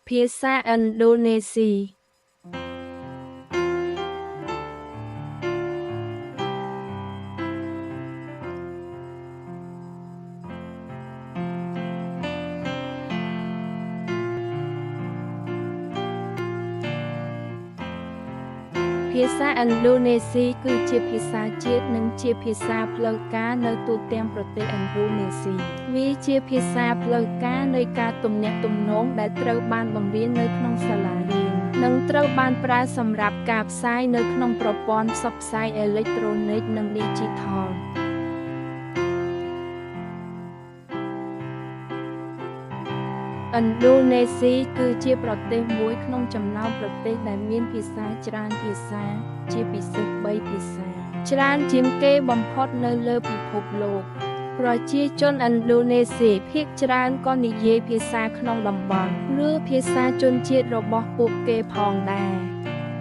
ភាសាឥណ្ឌូនេស៊ីភាសាឥណ្ឌូនេស៊ីគឺជាភាសាជាតិនិងជាភាសាផ្លូវការនៅទូទាំងប្រទេសឥណ្ឌូនេស៊ីវាជាភាសាផ្លូវការនៃការទំនាក់ទំនងដែលត្រូវបានបង្រៀននៅក្នុងសាលារៀននិងត្រូវបានប្រើសម្រាប់ការផ្សាយនៅក្នុងប្រព័ន្ធផ្សព្វផ្សាយអេឡិចត្រូនិកនិងឌីជីថលឥណ្ឌូនេស៊ីគឺជាប្រទេសមួយក្នុងចំណោមប្រទេសដែលមានភាសាច្រើនភាសាជាពិសេស3ភាសាច្រើនជាងគេបំផុតនៅលើពិភពលោកប្រជាជនឥណ្ឌូនេស៊ីភាគច្រើនក៏និយាយភាសាក្នុងតំបន់ឬភាសាជនជាតិរបស់ពួកគេផងដែរ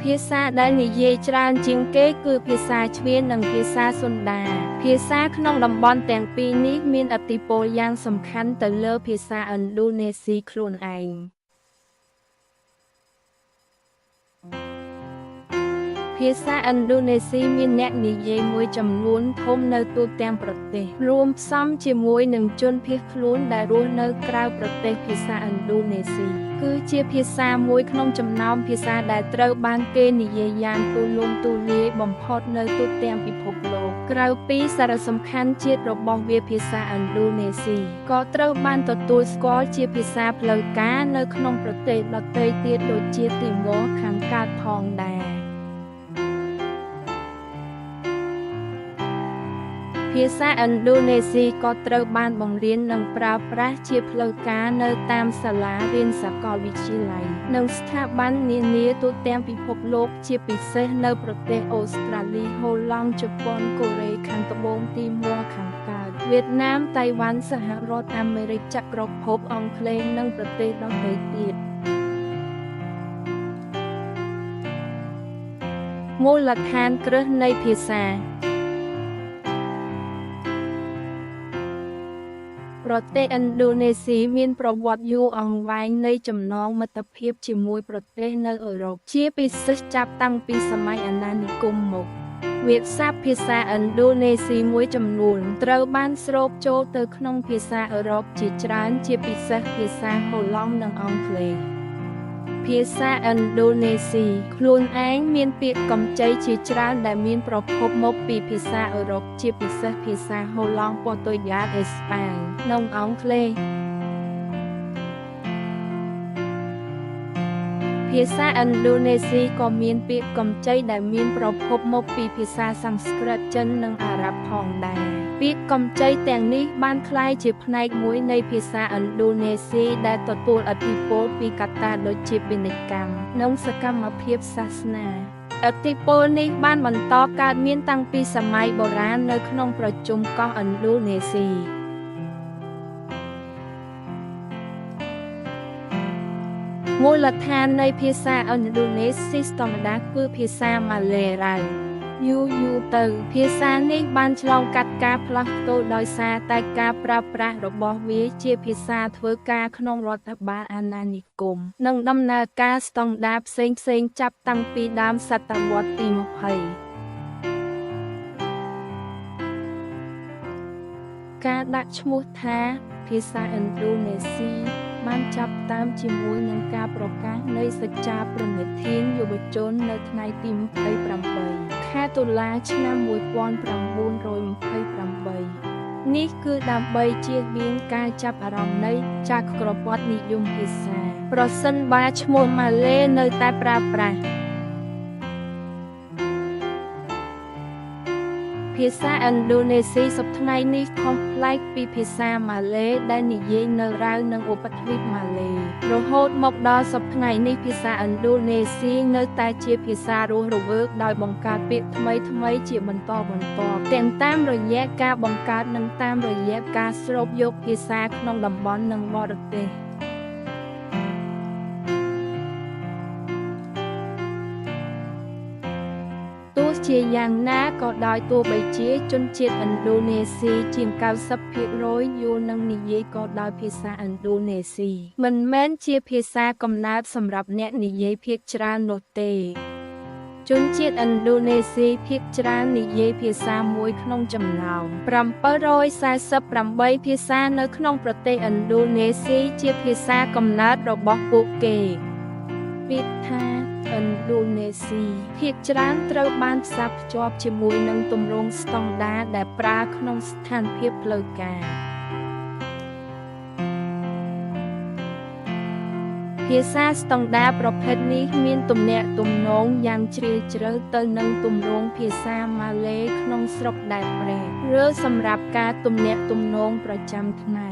ភាសាដែលនិយាយច្រើនជាងគេគឺភាសាជ្វានិងភាសាសុនដាភាសាក្នុងតំបន់ទាំងពីរនេះមានឥទ្ធិពលយ៉ាងសំខាន់ទៅលើភាសាឥណ្ឌូនេស៊ីខ្លួនឯងភាសាឥណ្ឌូនេស៊ីមានអ្នកនិយាយមួយចំនួនធំនៅទូទាំងប្រទេសរួមផ្សំជាមួយនឹងជនភៀសខ្លួនដែលរស់នៅក្រៅប្រទេសភាសាឥណ្ឌូនេស៊ីគឺជាភាសាមួយក្នុងចំណោមភាសាដែលត្រូវបានគេនិយាយយ៉ាងទូលំទូលាយបំផុតនៅទូទាំងពិភពលោកក្រៅពីសារៈសំខាន់ជាតិរបស់វាភាសាឥណ្ឌូនេស៊ីក៏ត្រូវបានទទួលស្គាល់ជាភាសាផ្លូវការនៅក្នុងប្រទេសដទៃទៀតដូចជាទីម៉ូខាងកើតផងដែរភាសាឥណ្ឌូនេស៊ីក៏ត្រូវបានបង្រៀននិងប្រើប្រាស់ជាផ្លូវការនៅតាមសាលារៀនសាកលវិទ្យាល័យនិងស្ថាប័ននានាទូទាំងពិភពលោកជាពិសេសនៅប្រទេសអូស្ត្រាលីហូឡង់ជប៉ុនកូរ៉េខាងត្បូងទីម៉ូខាងកើតវៀតណាមតៃវ៉ាន់សហរដ្ឋអាមេរិកចក្រភពអង់គ្លេសនិងប្រទេសដទៃទៀតមូលដ្ឋានគ្រឹះនៃភាសាប្រទេសឥណ្ឌូនេស៊ីមានប្រវត្តិយូរអង្វែងនៃចំណងមិត្តភាពជាមួយប្រទេសនៅអឺរ៉ុបជាពិសេសចាប់តាំងពីសម័យអាណានិគមមកវាក្យសព្ទភាសាឥណ្ឌូនេស៊ីមួយចំនួនត្រូវបានស្រូបចូលទៅក្នុងភាសាអឺរ៉ុបជាច្រើនជាពិសេសភាសាហូឡង់និងអង់គ្លេសភាសាឥណ្ឌូនេស៊ីខ្លួនឯងមានពាក្យកម្ចីជាច្រើនដែលមានប្រភពមកពីភាសាអឺរ៉ុបជាពិសេសភាសាហូឡង់ព័រទុយហ្គាល់អេស្ប៉ាញនិងអង់គ្លេសភាសាឥណ្ឌូនេស៊ីក៏មានពាក្យកម្ចីដែលមានប្រភពមកពីភាសាសំស្ក្រឹតចិននិងអារ៉ាប់ផងដែរពាក្យកម្ចីទាំងនេះបានក្លាយជាផ្នែកមួយនៃភាសាឥណ្ឌូនេស៊ីដែលទទួលឥទ្ធិពលពីកត្តាដូចជាពាណិជ្ជកម្មនិងសកម្មភាពសាសនាឥទ្ធិពលនេះបានបន្តកើតមានតាំងពីសម័យបុរាណនៅក្នុងប្រជុំកោះឥណ្ឌូនេស៊ីមូលដ្ឋាននៃភាសាឥណ្ឌូនេស៊ីស្តង់ដាគឺភាសាម៉ាឡេរ៉ៅយូរៗទៅភាសានេះបានឆ្លងកាត់ការផ្លាស់ប្ដូរដោយសារតែការប្រើប្រាស់របស់វាជាភាសាធ្វើការក្នុងរដ្ឋបាលអាណានិគមនិងដំណើរការស្តង់ដាផ្សេងៗចាប់តាំងពីដើមសតវត្សទី20ការដាក់ឈ្មោះថាភាសាឥណ្ឌូនេស៊ីបានចាប់ផ្ដើមជាមួយនឹងការប្រកាសនៃសច្ចាប្រណិធានយុវជននៅថ្ងៃទី28ខែតុលាឆ្នាំ1928នេះគឺដើម្បីជៀសវាងការចាប់អារម្មណ៍នៃចក្រពត្តិនិយមភាសាប្រសិនបើឈ្មោះម៉ាឡេនៅតែប្រើប្រាស់ភាសាឥណ្ឌូនេស៊ីសព្វថ្ងៃនេះខុសប្លែកពីភាសាម៉ាឡេដែលនិយាយនៅរ៉ាវនិងឧបទ្វីបម៉ាឡេរហូតមកដល់សព្វថ្ងៃនេះភាសាឥណ្ឌូនេស៊ីនៅតែជាភាសារស់រវើកដោយបង្កើតពាក្យថ្មីៗជាបន្តបន្ទាប់ទាំងតាមរយៈការបង្កើតនិងតាមរយៈការស្រូបយកភាសាក្នុងតំបន់និងបរទេសទោះ ោះជាយ៉ាងណាក៏ដោយទោះបីជាជនជាតិឥណ្ឌូនេស៊ីជាង 90% យល់និងនិយាយក៏ដោយភាសាឥណ្ឌូនេស៊ីមិនមែនជាភាសាកំណើតសម្រាប់អ្នកនិយាយភាគច្រើននោះទេជនជាតិឥណ្ឌូនេស៊ីភាគច្រើននិយាយភាសាមួយក្នុងចំណោម748ភាសានៅក្នុងប្រទេសឥណ្ឌូនេស៊ីជាភាសាកំណើតរបស់ពួកគេពាក្យថាឥណ្ឌូនេស៊ីភាគច្រើនត្រូវបានផ្សារភ្ជាប់ជាមួយនឹងទម្រង់ស្តង់ដារដែលប្រើក្នុងស្ថានភាពផ្លូវការភាសាស្តង់ដារប្រភេទនេះមានទំនាក់ទំនងយ៉ាងជ្រាលជ្រៅទៅនឹងទម្រង់ភាសាម៉ាឡេក្នុងស្រុកដែលប្រែរើសម្រាប់ការទំនាក់ទំនងប្រចាំថ្ងៃ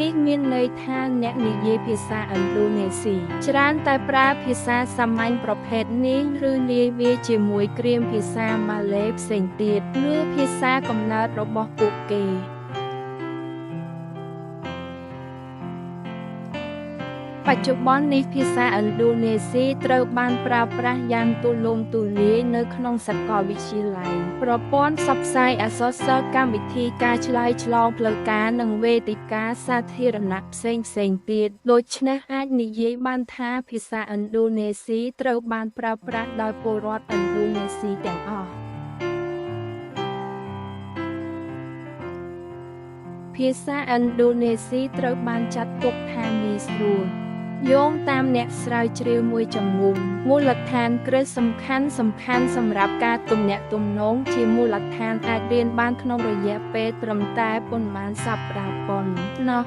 នេះមានន័យថាអ្នកនិយាយភាសាឥណ្ឌូនេស៊ីច្រើនតែប្រើភាសាសាមញ្ញប្រភេទនេះឬលាយវាជាមួយគ្រាមភាសាម៉ាឡេផ្សេងទៀតឬភាសាកំណើតរបស់ពួកគេបច្ចុប្បន្ននេះភាសាឥណ្ឌូនេស៊ីត្រូវបានប្រើប្រាស់យ៉ាងទូលំទូលាយនៅក្នុងសាកលវិទ្យាល័យប្រព័ន្ធផ្សព្វផ្សាយអក្សរសិល្ប៍កម្មវិធីការឆ្លើយឆ្លងផ្លូវការនិងវេទិកាសាធារណៈផ្សេងៗទៀតដូច្នេះអាចនិយាយបានថាភាសាឥណ្ឌូនេស៊ីត្រូវបានប្រើប្រាស់ដោយពលរដ្ឋឥណ្ឌូនេស៊ីទាំងអស់ភាសាឥណ្ឌូនេស៊ីត្រូវបានចាត់ទុកថាងាយស្រួលយោងតាមអ្នកស្រាវជ្រាវមួយចំនួនមូលដ្ឋានគ្រឹះសំខាន់សម្រាប់ការទំនាក់ទំនងជាមូលដ្ឋានអាចរៀនបានក្នុងរយៈពេលត្រឹមតែប៉ុន្មានសប្តាហ៍ប៉ុណ្ណោះ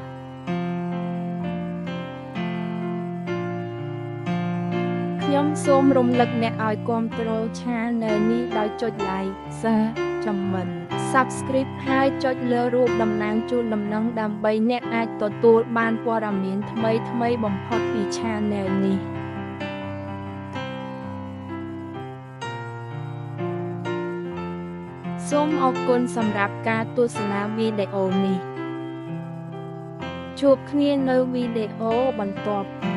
ខ្ញុំសូមរំលឹកអ្នកឲ្យគាំទ្រ Channel នេះដោយចុច Like Share Comment Subscribe ហើយចុចលើរូបតំណាងជូនដំណឹងដើម្បីអ្នកអាចទទួលបានព័ត៌មានថ្មីៗបំផុតពី Channel នេះសូមអរគុណសម្រាប់ការទស្សនាវីដេអូនេះជួបគ្នានៅវីដេអូបន្ទាប់។